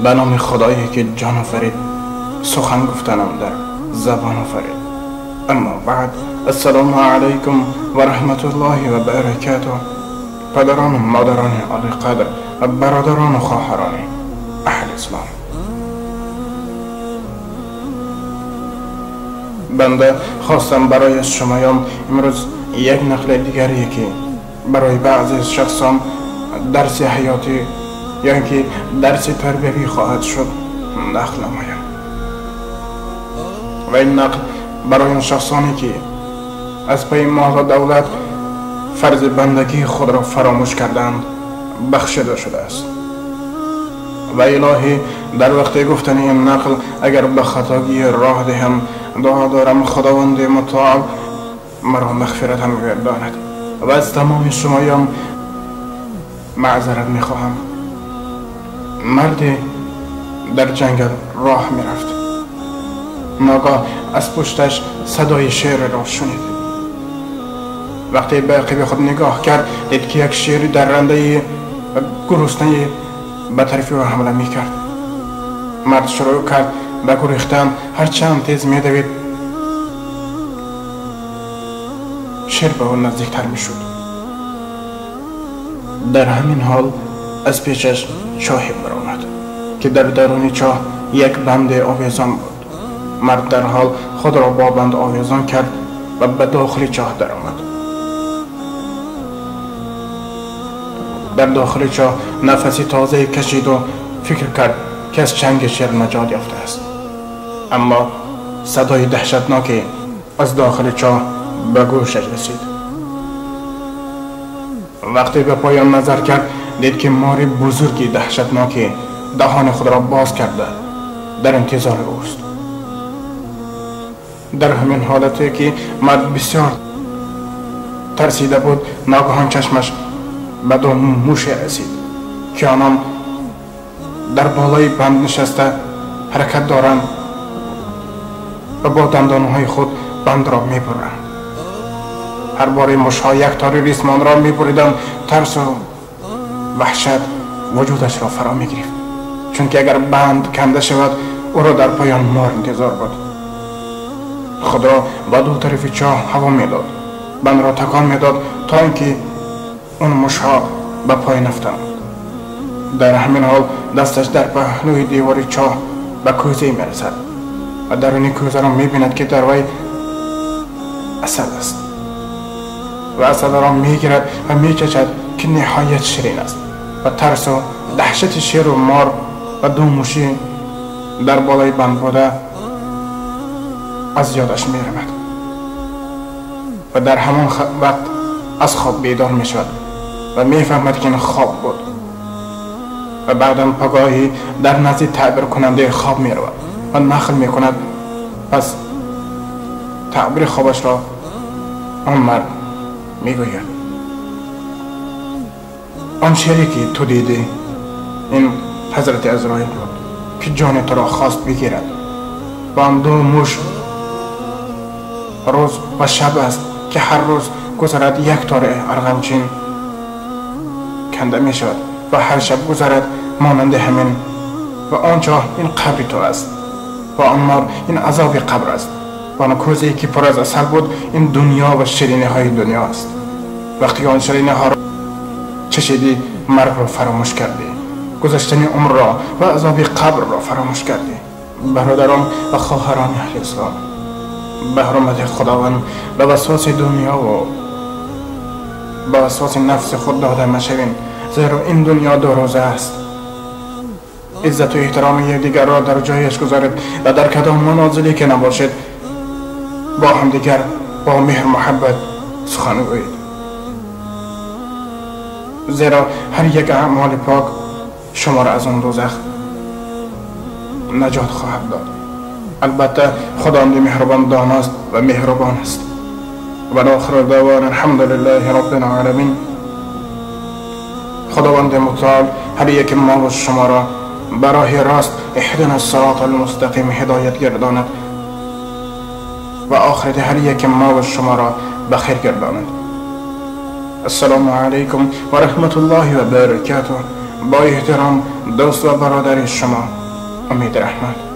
به نام خدایی که جان آفرید، سخن گفتنم در زبان آفرید. اما بعد، السلام علیکم و رحمت الله و برکاته. پدران و مادران عالی قدر و برادران و خواهران اهل اسلام، بنده خواستم برای شمایان امروز یک نقل دیگری که برای بعضی از شخصان درس حیاتی یا اینکه درس تربیوی خواهد شد نقل نمایم. و این نقل برای آن شخصانی که از پی مال و دولت فرض بندگی خود را فراموش کردند بخشیده شده است. و الهی در وقت گفتن این نقل اگر به خطاگی راه دهم، دعا دارم خداوند متعال مرا مغفرت هم گرداند و از تمام شمایان معذرت میخواهم. مردی در جنگل راه میرفت، ناگاه از پشتش صدای شیر را شنید. وقتی به عقب خود نگاه کرد، دید که یک شیر درنده و گرسنه به طرف او حمله میکرد. مرد شروع کرد به گریختن، هرچند تیز میدوید شیر به او نزدیکتر میشد. در همین حال از پیشش چاهی برآمد که در درون چاه یک بند آویزان بود. مرد در حال خود را با بند آویزان کرد و به داخل چاه درآمد. در داخل چاه نفسی تازه کشید و فکر کرد که از چنگ شیر نجات یافته است. اما صدای دهشتناکی از داخل چاه به گوشش رسید. وقتی به پایان نظر کرد، دید که مار بزرگی دهشتناکی دهان خود را باز کرده در انتظار اوست. در همین حالتی که مرد بسیار ترسیده بود، ناگهان چشمش به دو موش رسید که آنان در بالای بند نشسته حرکت دارند و با دندانهای خود بند را میبرند. هر بار موشها یک تار ریسمان را میبریدند، ترس و وحشت وجودش را فرا میگرفت، چون که اگر بند کنده شود او را در پایان مار انتظار بود. خود را با دو طرف چاه هوا میداد، بند را تکان میداد تا اینکه اون موشها به پایین افتند. در همین حال دستش در پهلوی دیوار چاه به کوزه میرسد و درون کوزه را میبیند که در وی عسل است و عسل را میگیرد و میچشد که نهایت شیرین است. و ترس و دهشت شیر و مار و دو موشی در بالای بند بوده از یادش میرود و در همان وقت از خواب بیدار میشود و میفهمد که این خواب بود. و بعدا پگاهی در نزد تعبیر کننده خواب میرود و نقل میکند. پس تعبیر خوابش را آن مرد میگوید: آن شیری که تو دیدی این حضرت عزرائیل بود که جان تو را خواست بگیرد و آن دو موش روز و شب است که هر روز گذرد یک تار ارغمچین کنده می شود و هر شب گذرد مانند همین، و آنجا این قبر تو است و آن مار این عذاب قبر است و آن کوزه‌ای که پر از عسل بود این دنیا و شیرینی های دنیا است. وقتی آن شیرینی ها را چشیدی، مرگ را فراموش کردی، گذشتن عمر را و عذاب قبر را فراموش کردی. برادران و خواهران اهل اسلام، به حرمت خداوند به وسواس دنیا و به وسواس نفس خود داده مشویم، زیرا این دنیا دو روزه است. عزت و احترام یکدیگر را در جایش گذارید و در کدام منازلی که نباشید با همدیگر با مهر محبت سخن گویید، زیرا هر یک اعمال پاک شما را از آن دوزخ نجات خواهد داد. البته خداوند مهربان داناست و مهربان است. و آخر دعوانا الحمد لله رب العالمین. خداوند متعال هر یک ما و شما را براه راست اهدنا الصراط المستقیم هدایت گرداند و آخرت هر یک ما و شما را بخیر گرداند. السلام علیکم و رحمت الله و برکاته. Бо эҳтиром, дӯст ва бародари шумо, Умед Раҳмат.